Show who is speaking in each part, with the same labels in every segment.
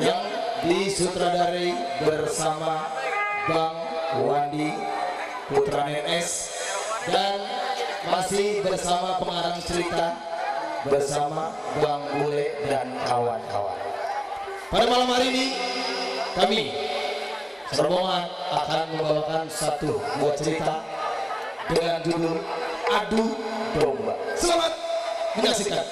Speaker 1: yang disutradari bersama Bang Wandi Putra NS dan masih bersama pengarang cerita bersama Bang Bule dan kawan-kawan. Pada malam hari ini kami rombongan akan membawakan satu buah cerita dengan judul Adu Domba. Selamat menyaksikan.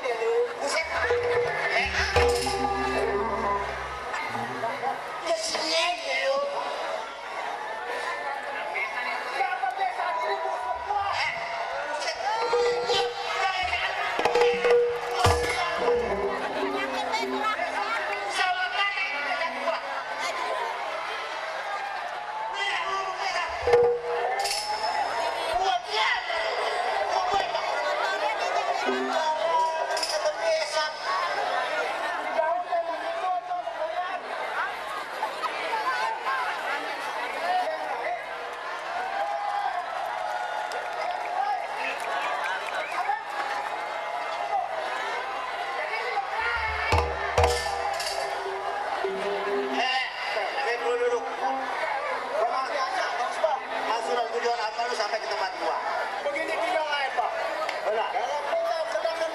Speaker 2: dia Sampai ke tempat gua. Begini dia lain, Pak. Benar. Kalau kita sedangkan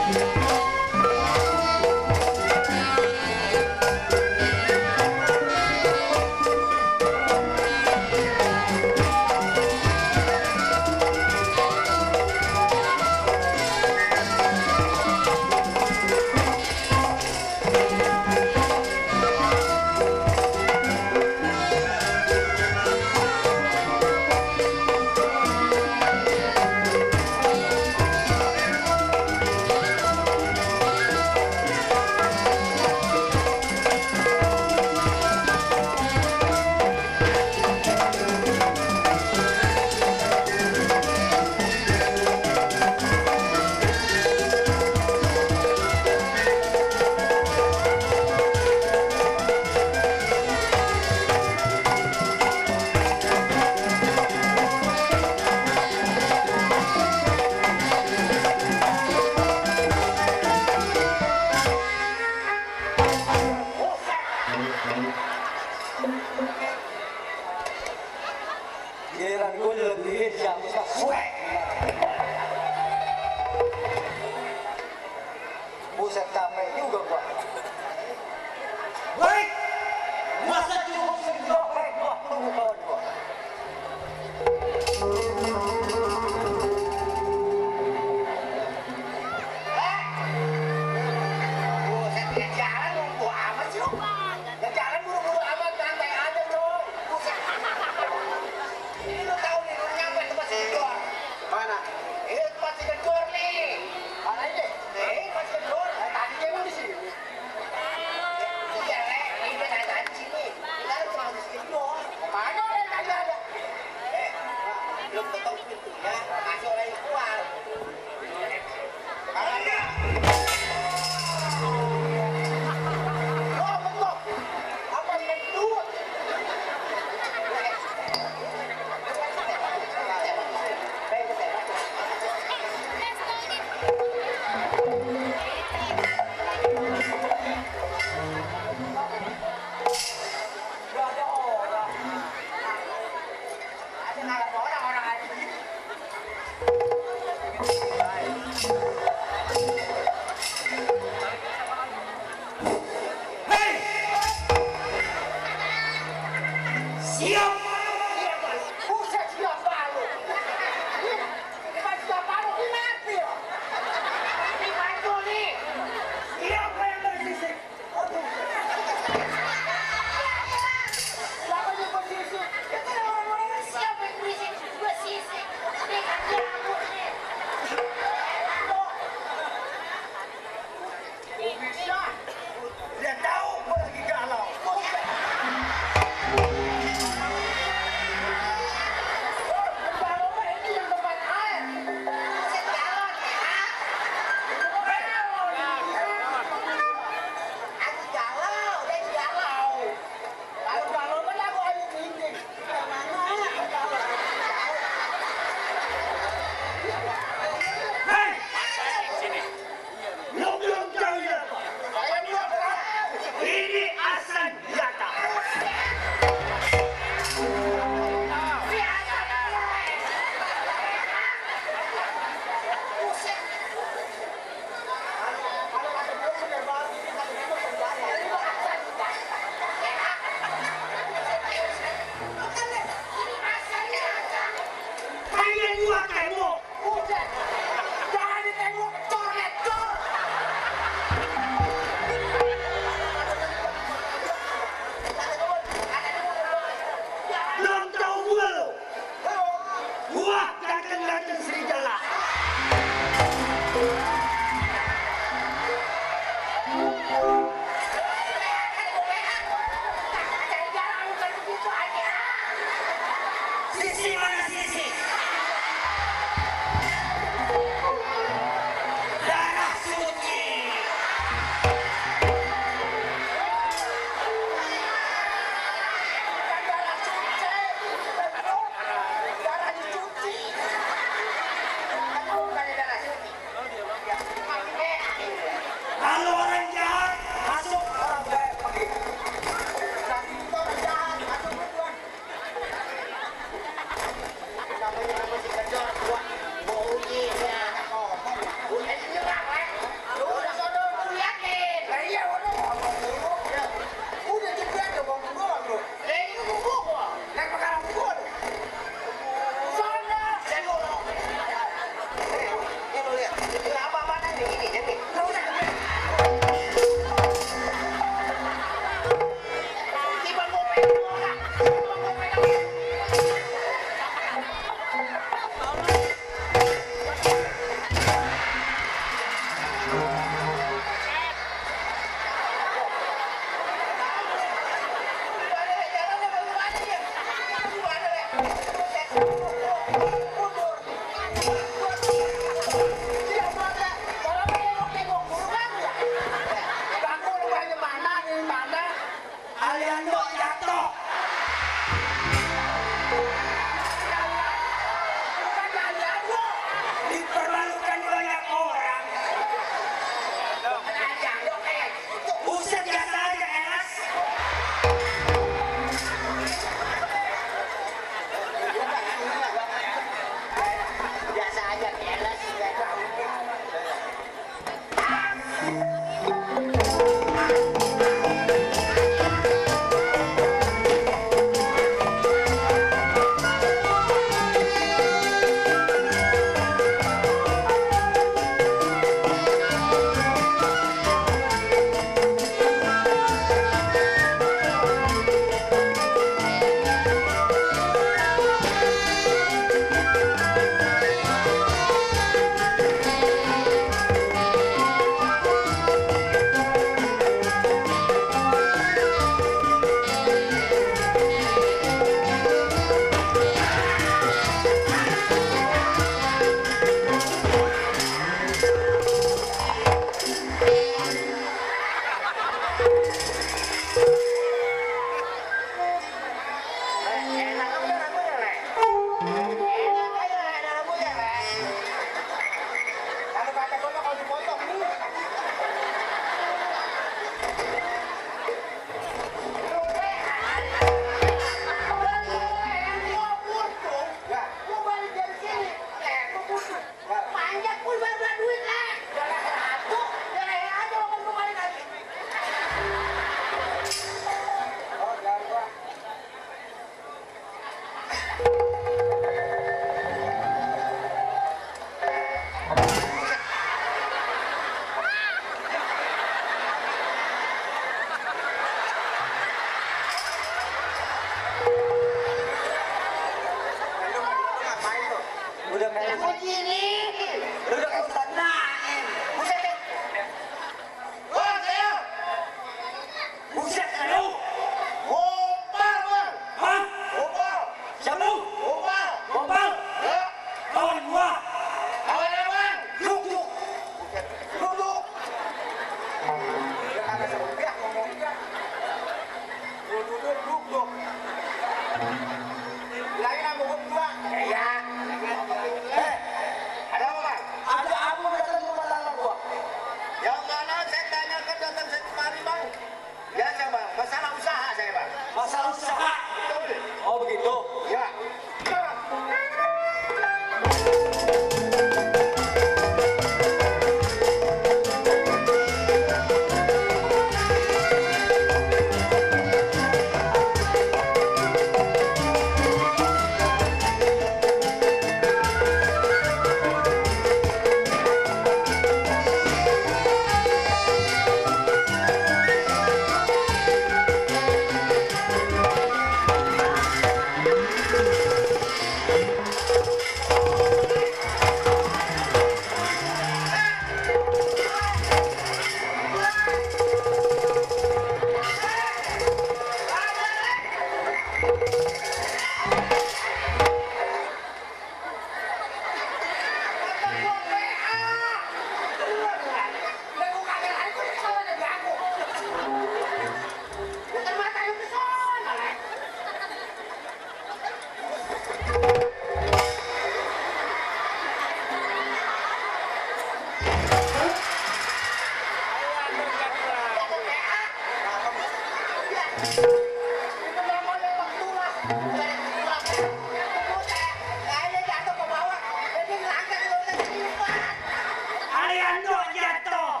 Speaker 2: Ariando jatuh.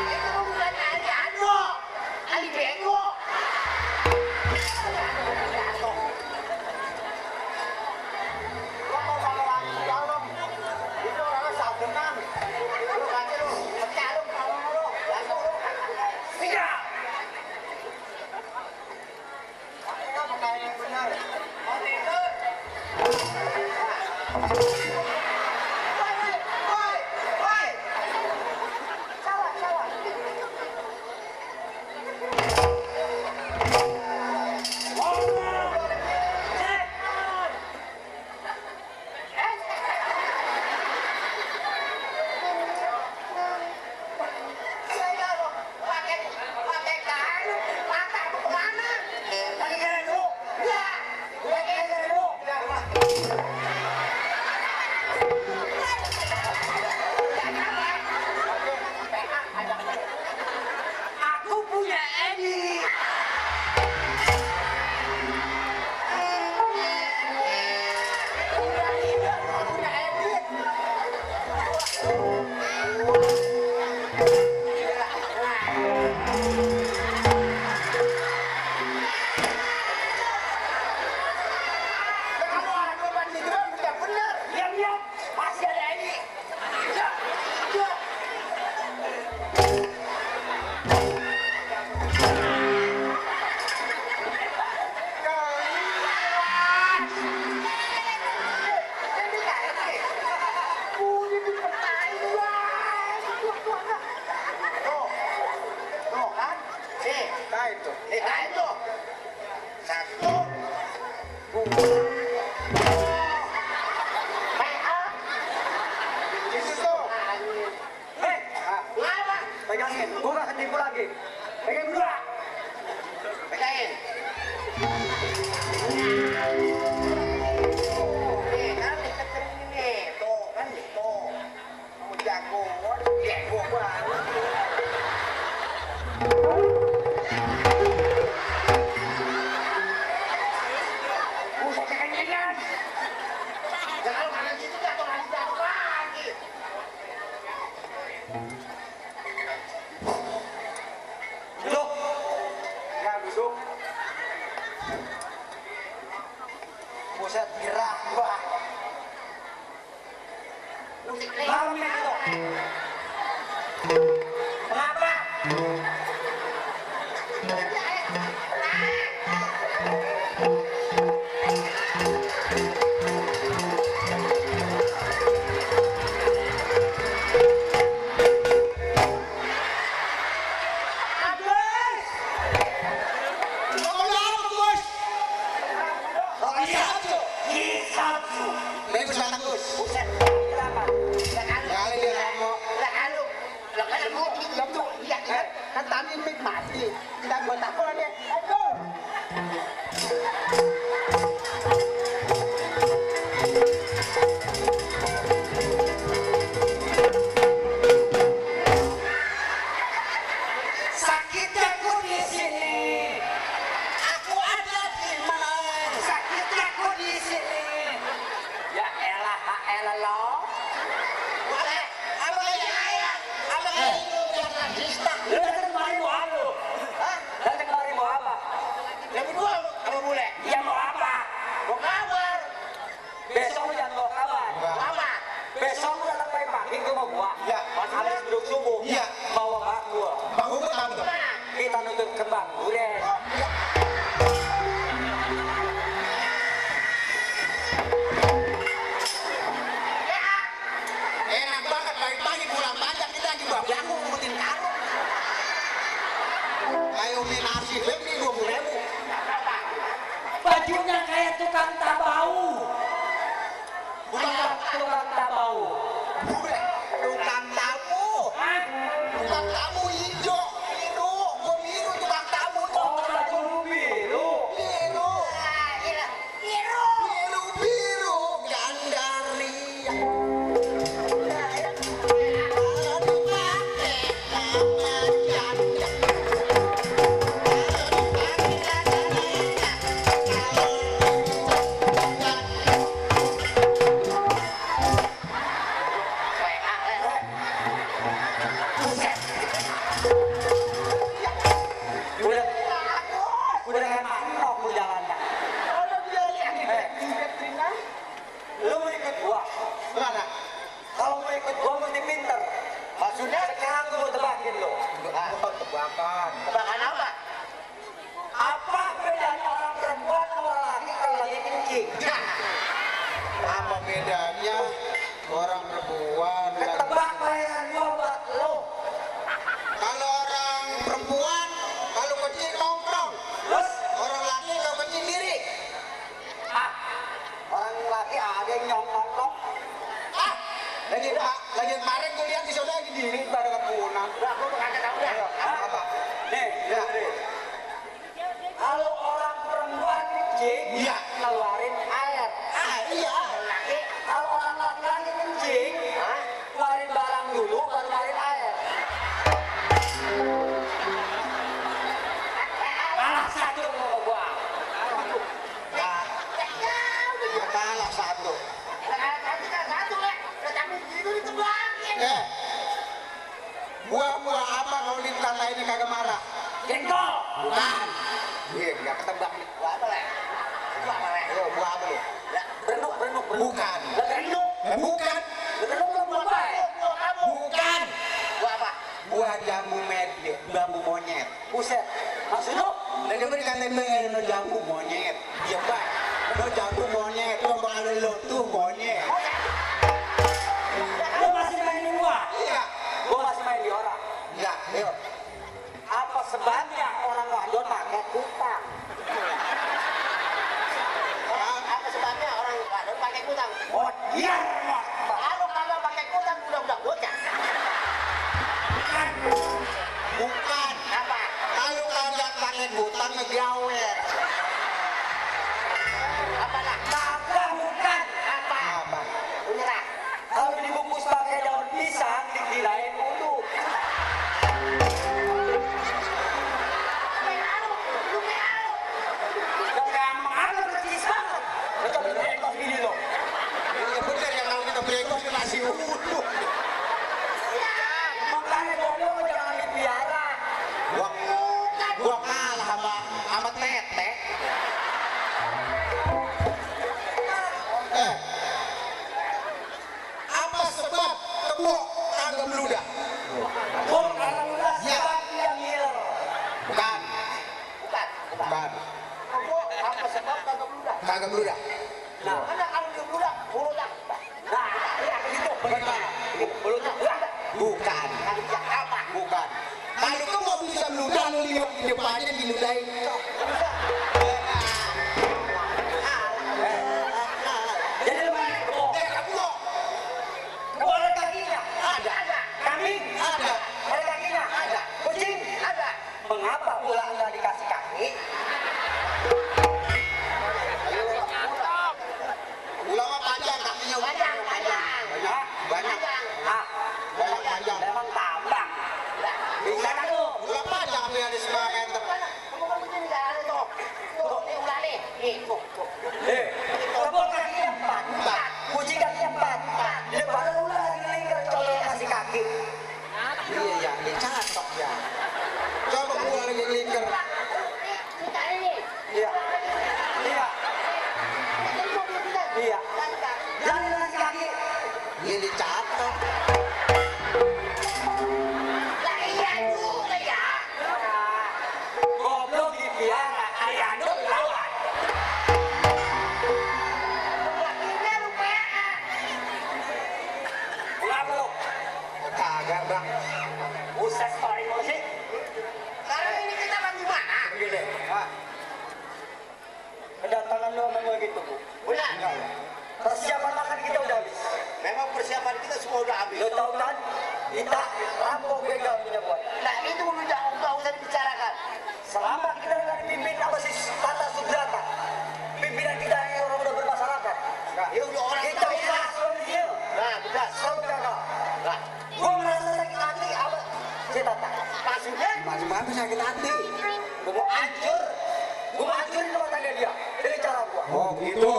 Speaker 3: Itu bukan Ariando, Ali Bego.
Speaker 2: Aku punya Edi. Diam-diam, masih ada Edi. Ya, ya.
Speaker 4: Pegangin, gua gak akan tipu lagi. Pegang berdua.
Speaker 3: Pegangin. Kan ditekan ini, tuh kan itu. Kamu jago banget.
Speaker 2: Usah kekenyangan.
Speaker 3: Jangan kanan situ jatuh lagi.
Speaker 4: Duduk. Ya, duduk. Buset, gerak gua.
Speaker 3: Musik nih.
Speaker 4: Bangun itu. Kenapa?
Speaker 3: Buset. Kenapa? Lah kan mau gitu. Iya kan. Kan tadi mik mati. Tidak gua takut dia. Ayo.
Speaker 2: Sakit aku di sini. Aku ada di mana? Sakit aku di sini. Ya elah, elah lo. Boleh. Abang ayah. Abang jangan distak. Lu datang kemari mau apa lu? Hah? Datang kemari mau apa?
Speaker 3: Yang kedua apa boleh?
Speaker 2: Ya mau apa?
Speaker 3: Mau kabar.
Speaker 2: Besok lu jangan bawa kabar.
Speaker 3: Apa?
Speaker 2: Besok lu datang pagi ke rumah gua.
Speaker 1: Ya.
Speaker 2: Pas habis duduk subuh.
Speaker 1: Iya.
Speaker 2: Bawa bak gua.
Speaker 1: Bang Ugo tahu tuh.
Speaker 2: Kita nuntut kembang duren.
Speaker 3: Enak banget pagi-pagi pulang pajak kita lagi babi aku ngumpetin karung.
Speaker 1: Ayo beli nasi, beli 20.000.
Speaker 2: Bajunya kayak tukang tabau.
Speaker 1: Bukan
Speaker 2: Tukang tabau.
Speaker 3: Tukang tamu.
Speaker 2: Hah?
Speaker 3: Tukang tamu hijau. Biru. Gua biru tukang tamu.
Speaker 4: Tebakan.
Speaker 2: Tebakan apa? Apa bedanya orang perempuan sama orang laki kalau lagi kencing?
Speaker 1: Apa bedanya orang perempuan dan
Speaker 2: Tebak bayaran gua buat lo.
Speaker 1: kalau orang perempuan kalau kencing nongkrong,
Speaker 2: Terus
Speaker 1: orang laki kalau kencing diri.
Speaker 2: orang laki ada yang nyong-nyong.
Speaker 1: Lagi kemarin gue lihat di saudara di diri pada kepunan.
Speaker 2: Udah, gua berkata tahu dah.
Speaker 1: Apa?
Speaker 2: Nih, dengerin. Kalau orang perempuan kencing,
Speaker 1: Iya.
Speaker 2: ngeluarin air.
Speaker 1: Iya.
Speaker 2: Laki, kalau orang laki-laki kencing, ngeluarin barang dulu, baru ngeluarin air. Kalah satu sama gua.
Speaker 1: Kalah satu. Buah apa kalau ditanda ini kagak marah?
Speaker 2: Jengkol.
Speaker 1: Bukan. Iya, nggak ketebak nih.
Speaker 2: Buah apa, Le? Buah apa, Le?
Speaker 1: Ayo, buah apa lu?
Speaker 2: Berenuk.
Speaker 1: Bukan.
Speaker 2: Berenuk.
Speaker 1: Bukan.
Speaker 2: Berenuk buah apa?
Speaker 1: Bukan.
Speaker 2: Buah apa?
Speaker 1: Buah jambu medit, jambu monyet.
Speaker 2: Buset. Maksud lu?
Speaker 1: Lagi beri kata no jambu monyet. Iya, Pak. No jambu monyet. Lo kalau lo tuh monyet.
Speaker 2: Lu masih mainin gua?
Speaker 1: Iya.
Speaker 2: Gua masih main di orang.
Speaker 1: Iya, ayo.
Speaker 2: Apa sebabnya orang wadon pakai kutang? Apa sebabnya orang wadon pakai kutang? Oh, iya. Kalau kagak pakai kutang udah bocah.
Speaker 1: Bukan.
Speaker 2: Apa?
Speaker 1: Kalau kagak pakai butang ngegawer.
Speaker 2: Apa lah? Kagak bukan. Apa?
Speaker 1: Apa?
Speaker 2: Beneran. Kalau dibungkus pakai daun pisang dikirain ulu. Yang gampang aja bercis banget. Macam bengkos gini loh.
Speaker 1: Iya bener yang kalau kita bengkos ke nasi uduk.
Speaker 2: Makanya goblok jangan dipiara.
Speaker 1: Gua kalah sama tete. Apa sebab kebo kagak meludah?
Speaker 2: Bom karena udah
Speaker 1: Ya.
Speaker 2: sebab yang ngiler.
Speaker 1: Bukan. Bukan.
Speaker 2: Apa sebab kagak meludah?
Speaker 1: Kagak meludah.
Speaker 2: Nah, karena kalau dia meludah, mulutnya. Nah, iya gitu. Bagaimana? Mulutnya meludah.
Speaker 1: Bukan.
Speaker 2: Apa?
Speaker 1: Bukan. Kalau kebo bisa meludah, lu lihat di depannya diludahin.
Speaker 2: Jadi lu main kebo.
Speaker 1: Kebo
Speaker 2: Kebo ada kakinya? Ada. Kambing?
Speaker 1: ada.
Speaker 2: Ada kakinya? Ada. Kucing? Ada. Mengapa ular nggak dikasih kaki?
Speaker 1: Ulama panjang kakinya.
Speaker 2: Panjang.
Speaker 1: Banyak.
Speaker 2: Ah,
Speaker 1: Banyak panjang.
Speaker 2: memang tambang. Bisa kan lu?
Speaker 1: Ulama panjang tapi ada 9 meter.
Speaker 2: Kamu kan begini nggak ada tuh. Tuh, ini ular nih. Nih, tuh. Kebo kakinya 4. Kucing kakinya 4. Di depan ular lagi colok kasih kaki.
Speaker 1: Iya ya, ini cakep ya. Coba gua lagi lingkar.
Speaker 2: Iya. Iya. Iya. Jangan kasih kaki.
Speaker 1: Ini cakep.
Speaker 2: Lah iya juga ya. Goblok dipiara, ayah dong lawan. Lakinya lu PA. Kenapa lu?
Speaker 1: Kagak bang.
Speaker 2: Buset story musik. Sekarang ini kita bagi mana? Begini. Kedatangan lu sama gue gitu, Bu. Benar. Persiapan makan kita udah habis.
Speaker 1: Memang persiapan kita semua udah habis.
Speaker 2: Lo tahu kan? Kita rampok begal punya buat. Nah itu nggak usah dibicarakan. Selama kita nggak dipimpin sama si Tata Subrata, pimpinan kita yang orang udah bermasyarakat.
Speaker 1: Ya udah orang
Speaker 2: Kita bisa selalu dia.
Speaker 1: Nah, betul.
Speaker 2: Selalu gagal. Nah, gua merasa sakit hati apa si Tata. Maksudnya?
Speaker 1: Macam-macam sakit hati.
Speaker 2: Gua mau hancur. Gua mau hancurin rumah tangga dia. Ini cara gua.
Speaker 1: Oh gitu.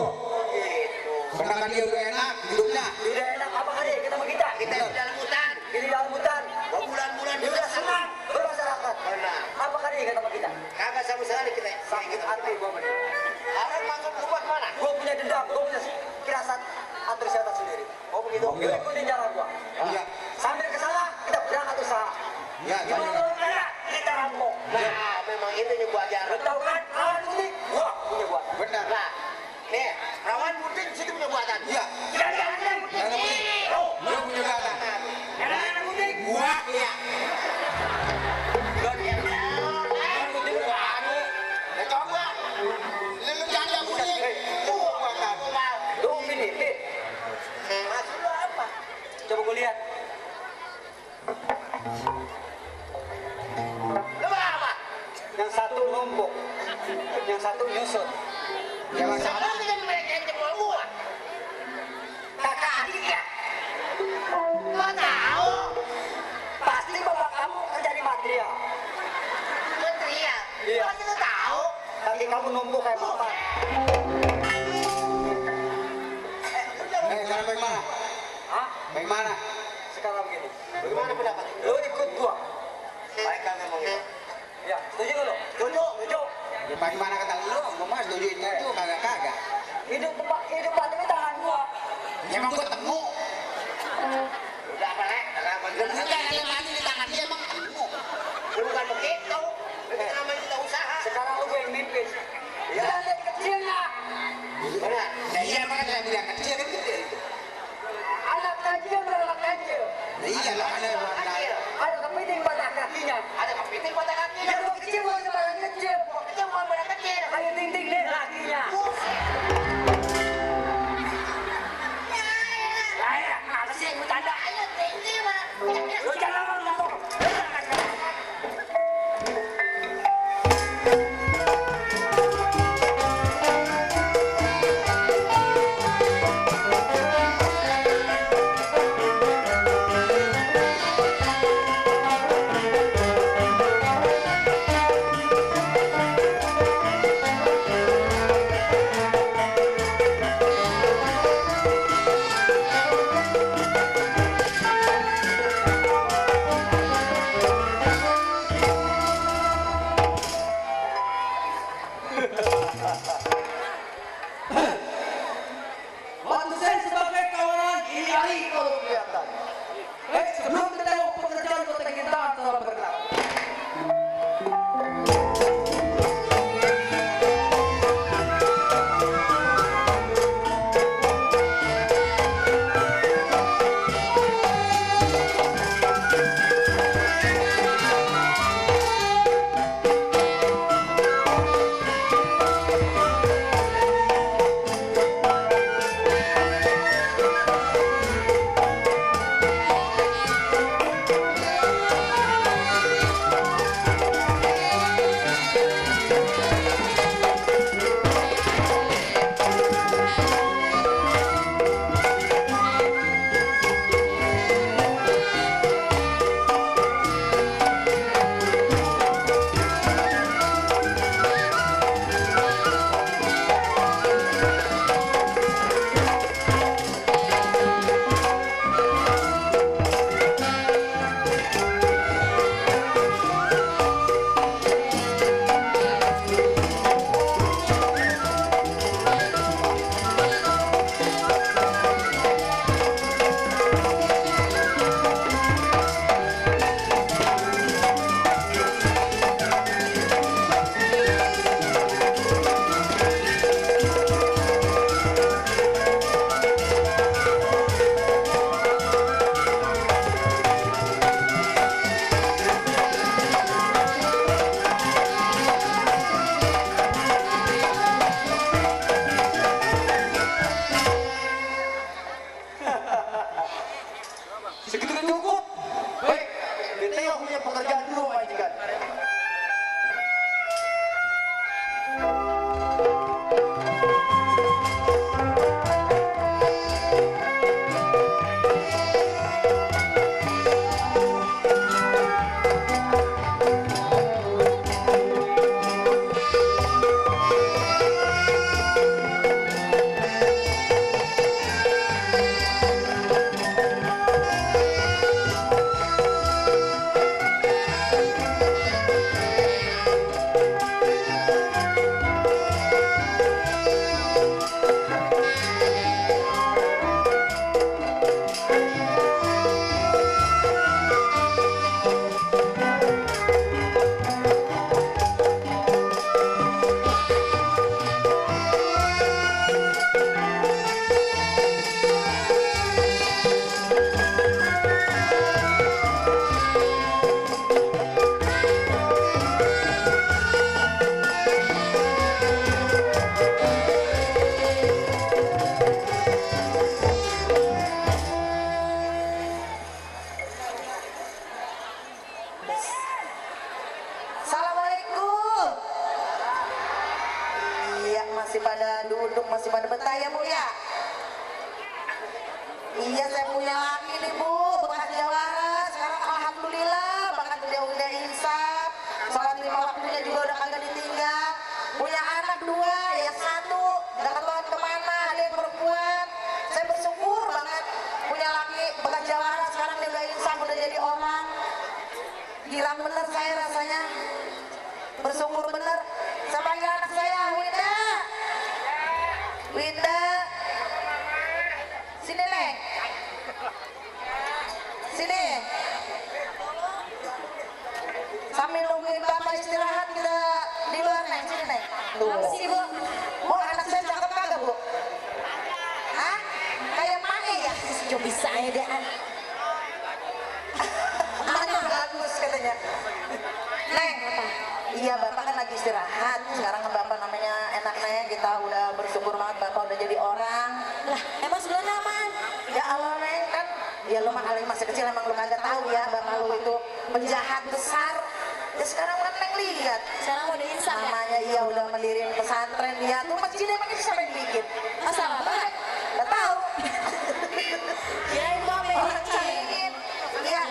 Speaker 2: Gitu.
Speaker 1: Sedangkan dia udah enak hidupnya.
Speaker 2: Tidak enak apa kali kita sama kita? Kita di dalam hutan. Kita di dalam hutan.
Speaker 1: Bulan-bulan
Speaker 2: Dia udah senang bermasyarakat.
Speaker 1: Benar.
Speaker 2: Apa kali kata sama kita?
Speaker 1: Kagak sama sekali kita.
Speaker 2: Sakit hati gua bener.
Speaker 1: Orang masuk rumah mana?
Speaker 2: Gua punya dendam, gua punya firasat atur setan sendiri.
Speaker 1: Oh begitu.
Speaker 2: Gua ikutin cara gua.
Speaker 1: Iya.
Speaker 2: Sambil ke sana kita berangkat usaha.
Speaker 1: Iya,
Speaker 2: Gimana
Speaker 1: jadi.
Speaker 2: kalau enggak? Kita itu nyebuah jarak.
Speaker 4: Tahu kan? Lawan putih. Wah, punya buat.
Speaker 1: Benar.
Speaker 2: Nah, nih, rawan putih situ punya buatan.
Speaker 1: Iya.
Speaker 4: Jangan putih.
Speaker 1: Yang putih.
Speaker 4: Oh,
Speaker 1: Lu punya buatan.
Speaker 4: jangan putih.
Speaker 1: Gua iya.
Speaker 4: Jangan putih buat.
Speaker 1: Ya coba. Lu jangan putih. Gua buatan.
Speaker 4: Lu ini, Pit.
Speaker 2: Maksud lu apa?
Speaker 4: Coba gue lihat.
Speaker 2: Lu apa?
Speaker 4: Yang satu numpuk, yang satu nyusut.
Speaker 1: Jangan
Speaker 2: Sama
Speaker 1: salah.
Speaker 2: dengan mereka yang jempol gua. Kakak adik ya? Gua tahu.
Speaker 4: Pasti bapak kamu kerja di material.
Speaker 2: Menteri ya?
Speaker 4: Iya.
Speaker 2: Gua juga tahu.
Speaker 4: Kaki kamu numpuk kayak bapak.
Speaker 1: Sekarang bagaimana?
Speaker 4: Hah?
Speaker 1: Bagaimana?
Speaker 4: Sekarang begini.
Speaker 2: Bagaimana pendapat?
Speaker 4: Lu ikut gua.
Speaker 2: Baik kan memang itu.
Speaker 4: Ya, setuju nggak lu?
Speaker 2: Setuju.
Speaker 4: Setuju.
Speaker 1: Ya bagaimana kata lu? Gua mah setuju itu kagak-kagak.
Speaker 4: Hidup mati di tangan gua.
Speaker 1: Ya emang gua ketemu.
Speaker 2: Udah apa lek? Udah apa?
Speaker 1: Lu enggak ada mati di tangan dia emang ketemu.
Speaker 2: Bukan begitu. Itu namanya kita usaha.
Speaker 4: Sekarang lu yang mimpin. Jangan lihat kecilnya.
Speaker 2: Benar.
Speaker 1: Ya iya emang kan saya bilang kecil kan gede itu.
Speaker 4: Anak kecil beranak kecil.
Speaker 1: Ya iya lah ada
Speaker 2: Kecil.
Speaker 4: Ada kepiting pada kakinya.
Speaker 2: Ada kepiting pada kakinya.
Speaker 4: Yang kecil masih pada kecil.
Speaker 2: Kecil bukan pada kecil.
Speaker 4: Ayo ting-ting deh kakinya. Saya apa sih yang bercanda?
Speaker 2: Ayo tinggi mah.
Speaker 4: Lu jangan ngomong. Waktu saya sebagai kawanan ini hari kalau kelihatan. Sebelum kita tengok pekerjaan kota kita telah bergerak. Segitu kan cukup. Baik, kita yang punya pekerjaan dulu, majikan.
Speaker 2: Assalamualaikum. Iya, masih pada duduk, masih pada betah ya Bu ya? Iya, saya punya laki nih Bu, bekas jawara. Sekarang alhamdulillah, bahkan udah insaf. Sholat 5 waktunya juga udah kagak ditinggal. Punya anak 2, yang 1 gak ketahuan kemana, ada yang perempuan. Saya bersyukur banget punya laki bekas jawara. Sekarang dia udah insaf, udah jadi orang. Girang bener saya rasanya, bersyukur bener. Saya panggil anak saya, Winda. Winda, sini Neng. Sini. Sambil nungguin Bapak istirahat kita di luar Neng, sini Neng. Apa sih Bu? Bu, anak saya cakep kagak Bu? Hah? Kayak mana ya? Cuma bisa aja deh. Mana bagus katanya. Neng, iya Bapak kan lagi istirahat. Sekarang Bapak namanya enaknya kita udah bersyukur banget Bapak udah jadi orang. Lah, emang sebelumnya aman? Ya Allah Neng, kan ya lu mah kali masih kecil emang lu kagak tahu ya Bapak lu itu penjahat besar. Ya sekarang kan Neng lihat. Sekarang udah insaf ya? Namanya iya udah mendiriin pesantren dia tuh masjidnya makin sampai dikit. Masa Bapak? Gak tahu. Kirain Bapak orang cariin. Iya,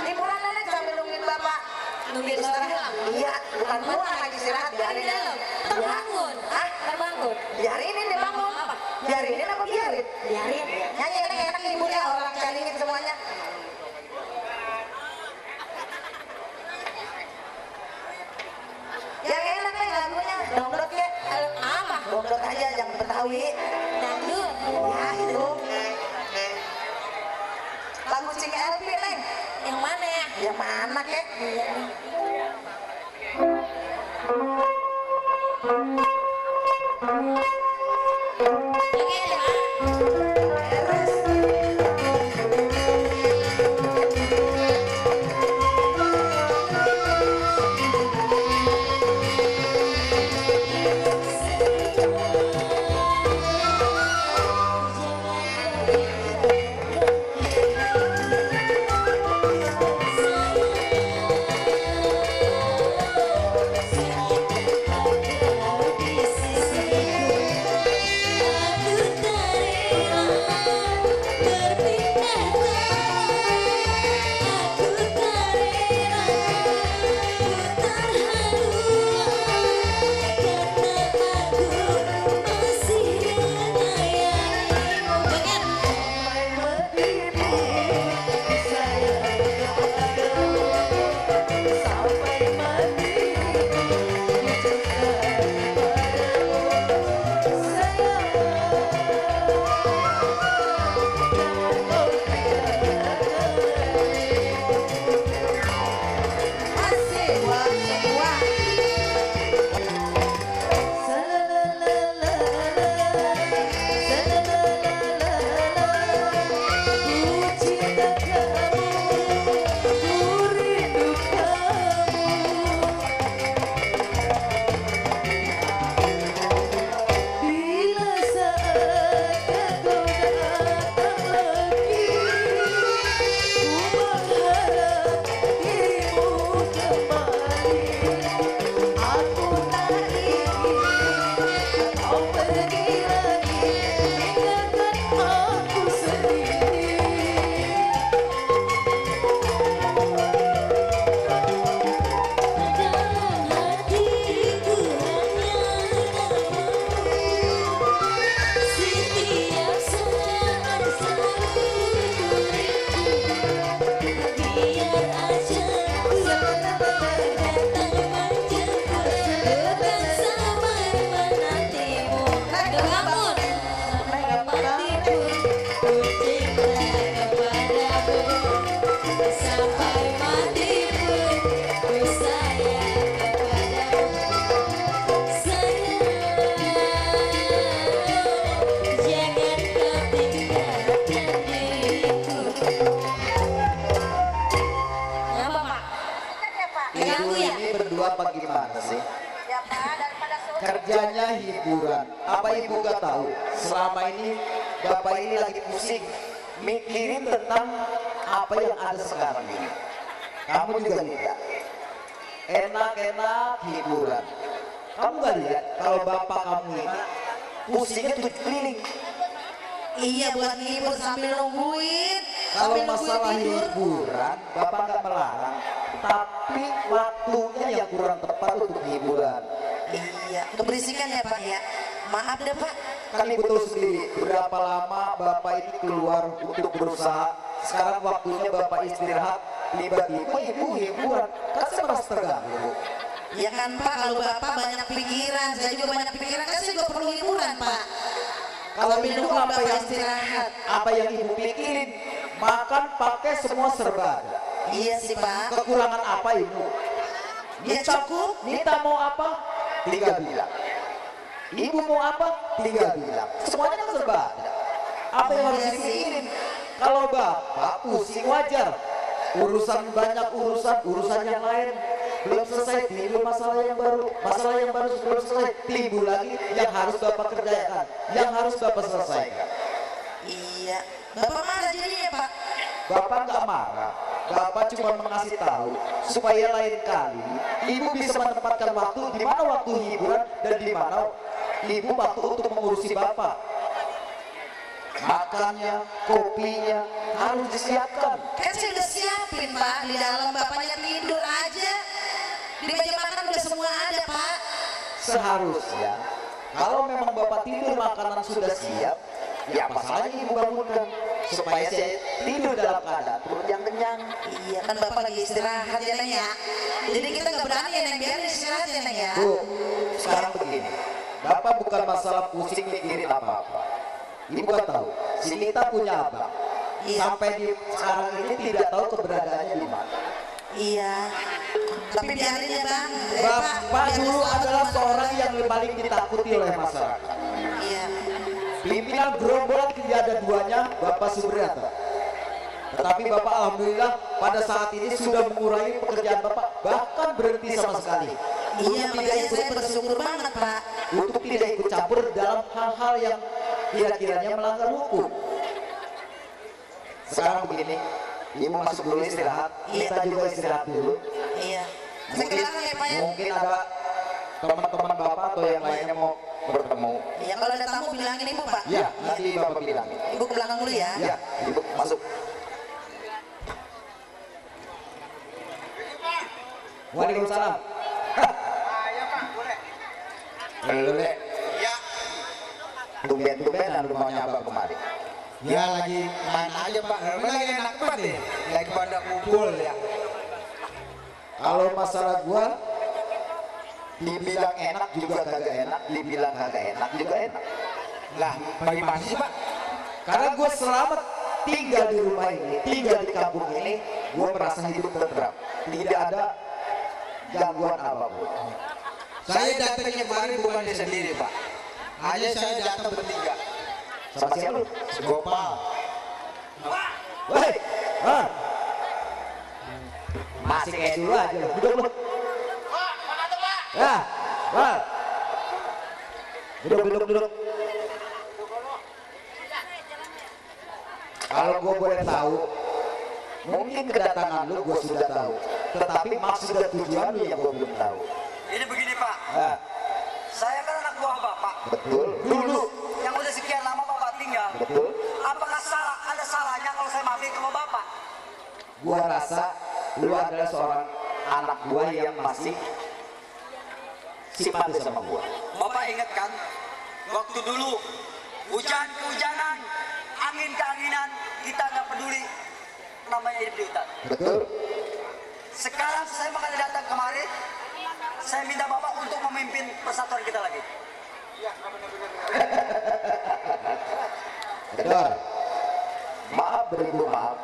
Speaker 2: liburan Neng sambil nungguin Bapak. Nungguin istirahat? Iya, bukan pulang lagi istirahat. Biarin dalam. Terbangun? Hah? Terbangun? Biarin ini bangun. Apa? Biarinin apa biarin? Biarin. Nyanyi enak-enak liburnya orang cariin semuanya. Yang enak nih lagunya. Dangdut ya? Apa? Dangdut aja, jangan Betawi. Dangdut? Ya itu. Lagu Cing Elvi Neng. Yang mana ya? Yang mana kek?
Speaker 1: Bapak gimana sih? Kerjanya hiburan. Apa ibu gak tahu? Selama ini Bapak ini lagi pusing mikirin tentang apa yang ada sekarang ini. Kamu juga minta enak-enak hiburan. Kamu gak lihat kalau bapak kamu ini pusingnya 7 keliling.
Speaker 2: Iya buat ngibur sambil nungguin.
Speaker 1: Kalau
Speaker 2: Sambil nungguin
Speaker 1: masalah
Speaker 2: tidur.
Speaker 1: hiburan, bapak nggak melarang, tapi waktunya yang kurang tepat untuk hiburan.
Speaker 2: Iya, keberisikan ya Pak ya. Maaf deh Pak.
Speaker 1: Kan ibu tahu sendiri berapa lama bapak ini keluar untuk berusaha. Sekarang waktunya bapak istirahat, tiba-tiba ibu hiburan, kan saya merasa terganggu, Bu.
Speaker 2: Ya kan Pak, kalau Bapak banyak pikiran, saya juga banyak pikiran, kan saya juga perlu hiburan Pak.
Speaker 1: Kalau
Speaker 2: Sambil
Speaker 1: itu
Speaker 2: nunggu
Speaker 1: apa
Speaker 2: Bapak
Speaker 1: yang
Speaker 2: istirahat.
Speaker 1: apa yang ibu pikirin? Makan pakai semua serba ada.
Speaker 2: Iya sih Pak.
Speaker 1: Kekurangan apa ibu?
Speaker 2: Ya cukup.
Speaker 1: Nita mau apa? Tinggal bilang. Ibu mau apa? Tinggal bilang. Semuanya kan serba ada. Apa yang harus dipikirin? Kalau bapak pusing wajar. Urusan yang lain belum selesai, timbul masalah yang baru belum selesai, timbul lagi yang harus bapak kerjakan, yang harus bapak selesaikan.
Speaker 2: Iya. Bapak marah jadinya Pak.
Speaker 1: Bapak nggak marah, bapak cuma mengasih tahu supaya lain kali ibu bisa menempatkan waktu di mana waktu hiburan dan di mana ibu waktu untuk mengurusi bapak. Makannya, kopinya harus disiapkan.
Speaker 2: Kan saya udah siapin Pak, di dalam Bapaknya tidur aja. Di meja makan udah semua ada Pak.
Speaker 1: Seharusnya kalau memang bapak tidur makanan sudah siap, ya masalahnya ibu bangunkan supaya saya tidur dalam keadaan perut yang kenyang.
Speaker 2: Iya kan Bapak lagi istirahat ya Neng ya. Jadi kita nggak berani ya Neng, biarin istirahat ya Neng ya.
Speaker 1: Bu, sekarang begini, bapak bukan masalah pusing mikirin apa-apa. Ibu kan tahu, si Nita punya abang.
Speaker 2: Iya.
Speaker 1: Sampai di sekarang ini tidak tahu keberadaannya di mana.
Speaker 2: Iya. Tapi biarin ya Bang. Pak,
Speaker 1: Bapak
Speaker 2: biar
Speaker 1: dulu
Speaker 2: selamat
Speaker 1: adalah
Speaker 2: rumah
Speaker 1: seorang
Speaker 2: tangga.
Speaker 1: yang paling ditakuti oleh masyarakat.
Speaker 2: Iya.
Speaker 1: Pimpinan gerombolan tidak ada duanya, Bapak Subriyata. Tetapi Bapak alhamdulillah pada saat ini sudah mengurangi pekerjaan Bapak, bahkan berhenti sama sekali.
Speaker 2: Iya, makanya saya bersyukur banget Pak.
Speaker 1: Untuk tidak ikut campur dalam hal-hal yang kira-kiranya melanggar hukum. Sekarang begini, ibu masuk dulu istirahat, kita juga istirahat dulu.
Speaker 2: Iya. Saya kelihatan ya Pak ya.
Speaker 1: Mungkin ada teman-teman Bapak atau yang lainnya mau bertemu.
Speaker 2: Iya, kalau ada tamu bilangin Ibu Pak.
Speaker 1: Ya, nanti Bapak bilang.
Speaker 2: Ibu ke belakang dulu ya.
Speaker 1: Ya, ibu masuk. Waalaikumsalam.
Speaker 3: Ya Pak, boleh.
Speaker 1: Boleh.
Speaker 3: Ya.
Speaker 1: Tumben-tumbenan rumahnya Abang kemarin.
Speaker 3: Ya lagi mana aja Pak, lagi enak banget deh. Lagi pada kumpul ya.
Speaker 1: Kalau masalah gua dibilang enak juga kagak enak, dibilang kagak enak juga enak.
Speaker 3: Lah, bagaimana sih Pak?
Speaker 1: Karena gua selama tinggal di rumah ini, tinggal di kampung ini, gua merasa hidup tentram. Tidak ada gangguan apapun.
Speaker 3: Saya datangnya kemarin bukan sendiri Pak. Hanya saya datang bertiga.
Speaker 1: Sama siapa lu?
Speaker 3: Gopal.
Speaker 1: Woi, ah. Masih kayak dulu aja lu. Duduk lu. Ya, wah. Duduk. Kalau gua boleh tahu, mungkin kedatangan lu gua sudah tahu, tetapi maksud dan tujuan lu yang gua belum tahu.
Speaker 5: Ini begini Pak,
Speaker 1: Nah,
Speaker 5: saya kan anak buah Bapak
Speaker 1: betul. Dulu,
Speaker 5: yang udah sekian lama Bapak tinggal.
Speaker 1: betul.
Speaker 5: Apakah ada salahnya kalau saya maafin ke Bapak?
Speaker 1: Gua rasa lu adalah seorang anak gua yang masih simpatis sama gua.
Speaker 5: Bapak ingat kan, waktu dulu hujan kehujanan, angin keanginan, kita nggak peduli namanya hidup di hutan.
Speaker 1: Betul.
Speaker 5: Sekarang saya makanya datang kemari, saya minta Bapak untuk memimpin persatuan kita lagi.
Speaker 1: Betul. Maaf beribu maaf.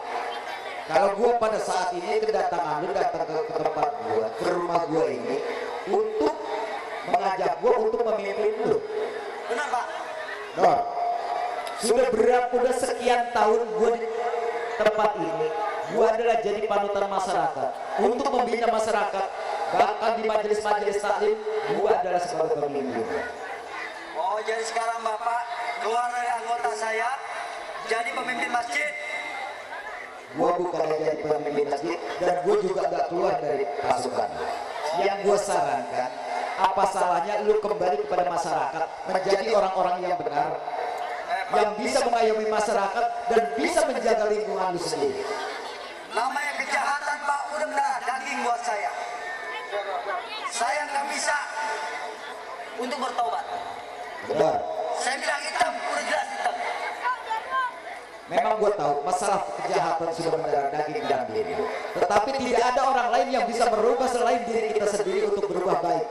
Speaker 1: Kalau gua pada saat ini kedatangan lu datang ke tempat gua, ke rumah gua ini untuk mengajak gua untuk memimpin lu.
Speaker 5: Benar Pak?
Speaker 1: Dor, udah sekian tahun gua di tempat ini, gua adalah jadi panutan masyarakat untuk membina masyarakat. Bahkan di majelis-majelis taklim, gua adalah sebagai pemimpin.
Speaker 5: Oh jadi sekarang Bapak keluar dari anggota saya, jadi pemimpin masjid.
Speaker 1: Gue bukan jadi pemimpin masjid dan gue juga gak keluar dari pasukan. Yang gue sarankan, apa salahnya lu kembali kepada masyarakat, menjadi orang-orang yang benar, yang bisa mengayomi masyarakat dan bisa menjaga lingkungan lu sendiri.
Speaker 5: Namanya kejahatan Pak udah mendarah daging buat saya. Saya nggak bisa untuk bertobat.
Speaker 1: Benar.
Speaker 5: Saya bilang hitam, udah jelas hitam.
Speaker 1: Memang gue tahu masalah kejahatan sudah mendarah daging dalam diri. Tetapi tidak ada orang lain yang bisa berubah selain diri kita sendiri untuk berubah baik.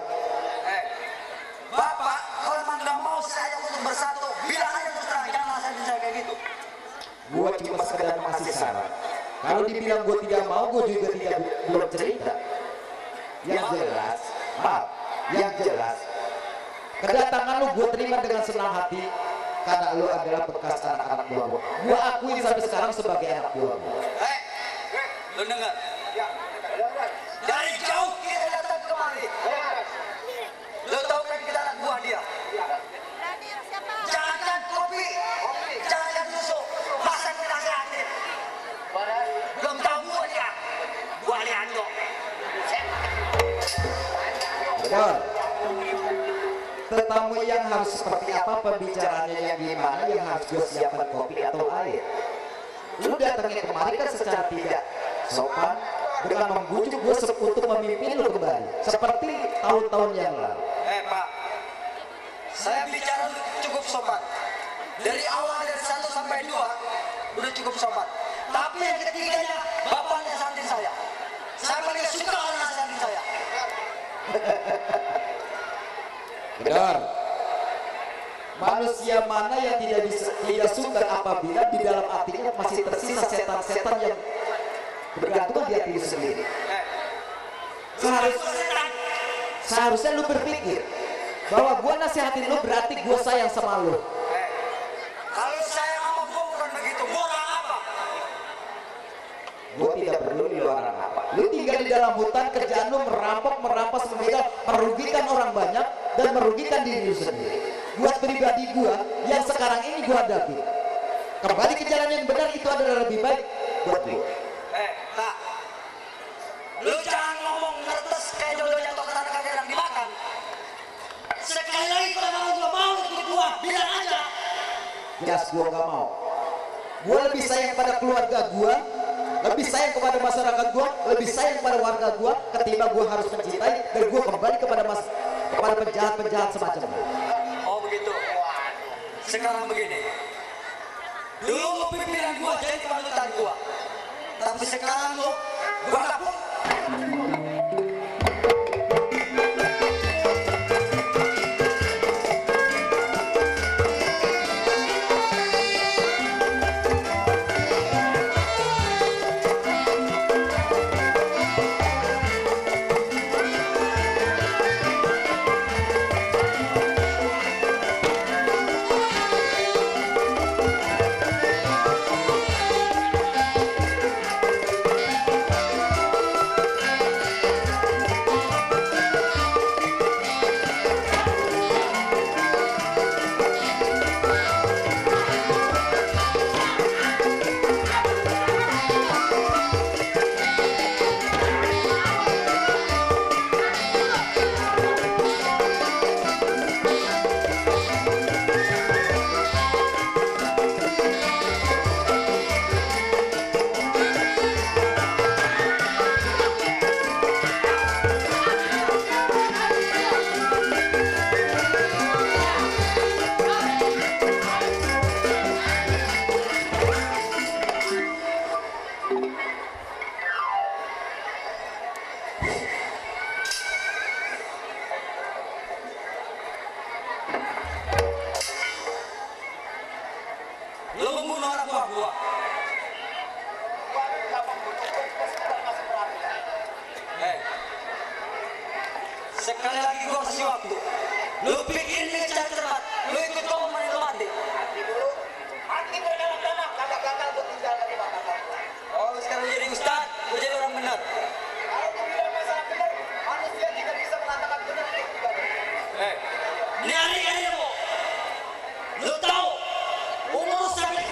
Speaker 5: Bapak, kalau memang nggak mau saya untuk bersatu, bilang aja terus terang, jangan alasan saya kayak gitu.
Speaker 1: Gue cuma sekedar masih saran. Kalau dibilang gue tidak mau, gue juga tidak belum cerita. Yang jelas, yang jelas, kedatangan lu gue terima dengan senang hati karena lu adalah bekas anak-anak buah gue. Gue akuin sampai sekarang sebagai anak buah gue.
Speaker 5: Lu dengar? Dari jauh kita datang kemari. Lu tahu kan kita anak buah dia. Jangan kopi, jangan susu, masa kita sehatin. Belum tahu buah dia, buah Leandro.
Speaker 1: Betul. Tetamu yang harus seperti apa, pembicaraannya yang gimana, yang harus gue siapkan kopi atau air. Lu datangnya kemari kan secara tidak sopan dengan membujuk gue untuk memimpin lu kembali seperti tahun-tahun yang lalu.
Speaker 5: Pak, saya bicara cukup sopan. Dari awal dari 1 sampai 2 udah cukup sopan. Tapi yang ketiganya bapaknya santin saya. Saya paling suka orang santin saya.
Speaker 1: Benar. Manusia mana yang tidak suka apabila di dalam hatinya masih tersisa setan-setan yang bergantung di hati sendiri. Seharusnya lu berpikir bahwa gua nasihatin lu berarti gua sayang sama lu.
Speaker 5: Kalau saya sama gua bukan begitu, gua orang apa?
Speaker 1: Gua tidak peduli lu orang apa. Lu tinggal di dalam hutan, kerjaan lu merampok, merampas, membegal, merugikan orang banyak dan merugikan diri lu sendiri. Buat pribadi gua yang sekarang ini gua hadapi, kembali ke jalan yang benar itu adalah lebih baik buat lu.
Speaker 5: Tak. Lu jangan ngomong ngertes kayak jodoh jatuh ke tanah kaki orang dimakan. Sekali lagi kalau memang gua mau ikut gua, bilang aja.
Speaker 1: Jelas gua gak mau. Gua lebih sayang pada keluarga gua, lebih sayang kepada masyarakat gua, lebih sayang kepada warga gua ketimbang gua harus mencintai dan gua kembali kepada penjahat-penjahat semacam itu.
Speaker 5: Oh begitu. Sekarang begini. Dulu pimpinan gua jadi panutan gua. Tapi sekarang lu gua gak pun. Lu membunuh anak buah gua. Sekali lagi gua kasih waktu. Lu bikin ini cermat, lu ikut gua memanen lu mati.
Speaker 3: Mati gue dalam tanah, kagak gagal gue tinggal lagi bakal.
Speaker 5: Oh, lu sekarang jadi ustad, lu jadi orang benar.
Speaker 3: Kalau gue bilang masalah benar, manusia tidak bisa mengatakan benar itu tidak benar.
Speaker 5: Ini hari aja bu. Lu tahu umur sampai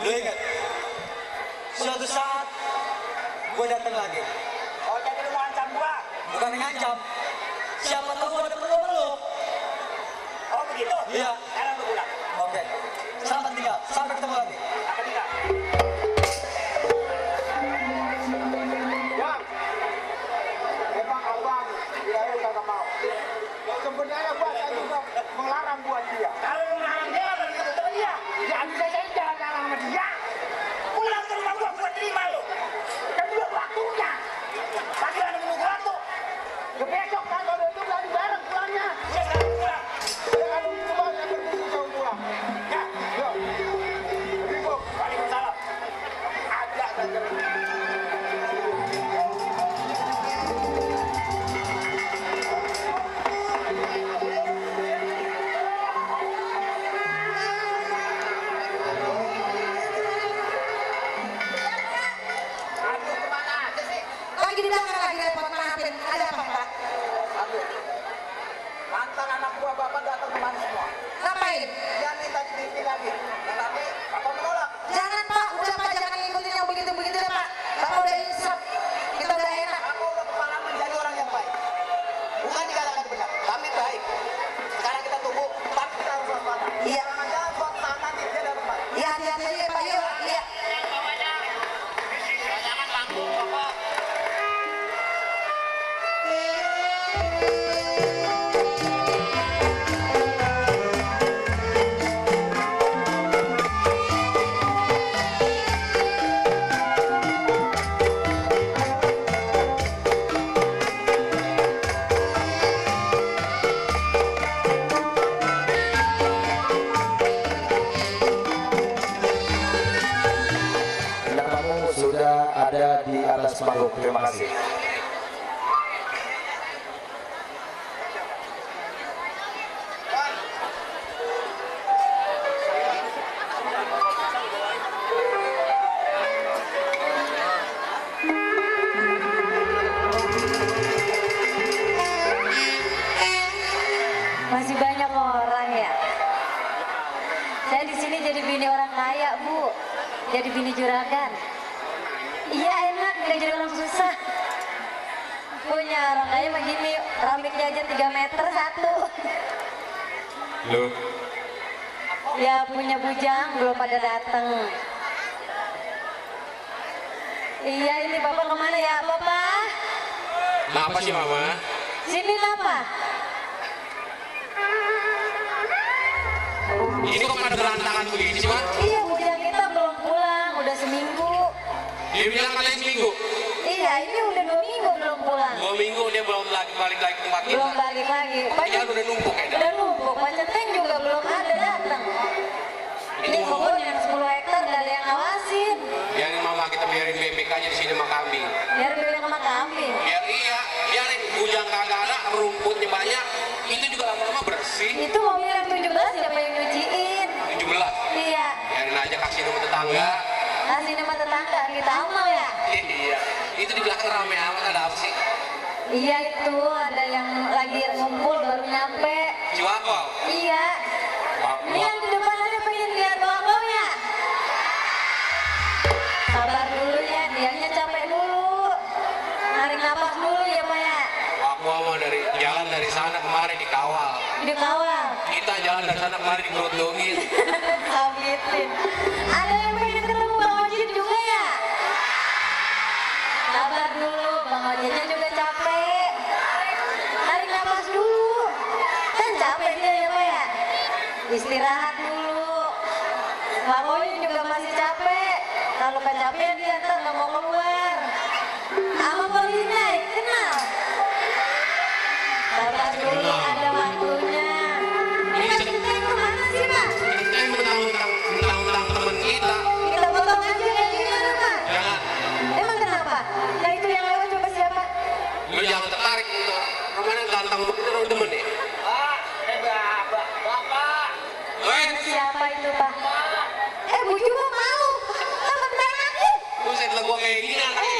Speaker 5: Lu ingat? Suatu saat gue datang lagi.
Speaker 2: Oh, jadi lu mau ancam gua?
Speaker 5: Bukan ngancam. Siapa tahu gue dapet lu.
Speaker 2: Oh, begitu?
Speaker 5: Iya.
Speaker 2: Sekarang lu pulang.
Speaker 5: Oke. Selamat tinggal. Sampai ketemu lagi.
Speaker 2: Sampai tinggal.
Speaker 3: Bang, emang abang dia kagak mau. Sebenarnya gua tadi juga melarang buat dia.
Speaker 2: Kalau lu melarang dia, berarti itu teman dia.
Speaker 3: Ya bisa saya jangan larang sama dia.
Speaker 2: Pulang ke rumah gua terima lu.
Speaker 3: Kan belum waktunya.
Speaker 2: Pasti ada menunggu waktu.
Speaker 3: Ya besok kan kalau itu lagi bareng pulangnya.
Speaker 2: Udah sekarang pulang.
Speaker 3: Ya kalau gitu bang, yang penting bisa pulang.
Speaker 2: Ya,
Speaker 3: Yuk. Ribu.
Speaker 2: Waalaikumsalam.
Speaker 3: Ada saja.
Speaker 2: Aduh, kemana aja sih?
Speaker 6: Lagi di belakang lagi repot maafin. Ada apa Pak?
Speaker 3: Aduh. Mantan anak buah bapak datang kemana semua?
Speaker 6: Ngapain?
Speaker 3: Dia minta dibimbing lagi. Tetapi bapak menolak.
Speaker 6: Jangan Pak, udah Pak jangan ngikutin yang begitu-begitu ya Pak. Bapak udah insaf, kita udah enak.
Speaker 3: Aku udah kepala menjadi orang yang baik. Bukan dikatakan benar. Kami baik. Sekarang kita tunggu. Tapi kita harus waspada.
Speaker 6: Iya.
Speaker 3: Jangan buat saat nanti dia dapat baik.
Speaker 6: Iya hati-hati aja Pak, yuk. Iya.
Speaker 1: Namamu sudah ada di atas panggung. Terima kasih.
Speaker 7: Masih banyak orang ya. Saya di sini jadi bini orang kaya, Bu. Jadi bini juragan. Iya enak, nggak jadi orang susah. Punya orang kaya begini, rambutnya aja 3 meter satu.
Speaker 8: Lu,
Speaker 7: Ya punya bujang, belum pada datang. Iya ini Bapak kemana ya, Bapak?
Speaker 8: kenapa sih Mama?
Speaker 7: Sini apa?
Speaker 8: Ini kok pada berantakan begini sih, Mak?
Speaker 7: Iya bujang kita belum pulang, udah seminggu.
Speaker 8: Dia bilang kalian seminggu.
Speaker 7: Iya ini udah 2 minggu belum pulang.
Speaker 8: 2 minggu dia belum balik lagi ke tempat kita.
Speaker 7: Belum balik lagi.
Speaker 8: Iya udah numpuk ya.
Speaker 7: Udah numpuk, Pak Centeng juga belum ada datang. Ini kebun yang 10 hektar gak ada yang ngawasin.
Speaker 8: Biarin Mama kita biarin BPK-nya di sini sama kambing.
Speaker 7: Biar bilang sama kambing.
Speaker 8: Biarin bujang kagak ada, rumputnya banyak. Itu juga lama-lama bersih.
Speaker 7: Itu mobil yang 17 siapa yang nyuciin?
Speaker 8: 17.
Speaker 7: Iya,
Speaker 8: Biarin aja kasih nama tetangga.
Speaker 7: kasih nama tetangga kita amal ya.
Speaker 8: Iya. Itu di belakang rame amat, ada apa sih?
Speaker 7: Iya itu ada yang lagi ngumpul baru nyampe.
Speaker 8: Ciwakol.
Speaker 7: Iya. Ini yang di depan ada pengen lihat bawah-bawahnya. Sabar dulu ya, dianya capek dulu. Narik napas dulu ya Pak ya.
Speaker 8: Aku mau jalan dari sana kemarin dikawal.
Speaker 7: Dikawal.
Speaker 8: Kita jalan dari sana kemarin digerudungin.
Speaker 7: Kagetin. Ada yang pengen ketemu Bang Ojek juga ya? Sabar dulu, Bang Ojeknya juga capek. Tarik nafas dulu. Kan capek dia ya Pak ya? Istirahat dulu. Bang Ojek juga masih capek. Kalau kecapean dia ntar nggak mau keluar. Sama polisi naik, kenal? Sabar dulu, ada waktunya.
Speaker 8: Ini
Speaker 7: Mas Centeng kemana sih Pak?
Speaker 8: Kita yang mentang-mentang teman kita.
Speaker 7: Kita potong aja kayak gini ada Pak.
Speaker 8: Jangan.
Speaker 7: Emang kenapa? Nah itu yang lewat coba siapa?
Speaker 8: Lu jangan tertarik gitu. Kemana ganteng begitu lu demen ya?
Speaker 2: Bapak.
Speaker 8: Weh,
Speaker 7: Siapa itu Pak? Bu juga mau. Temen aja.
Speaker 8: buset lah gua kayak gini anaknya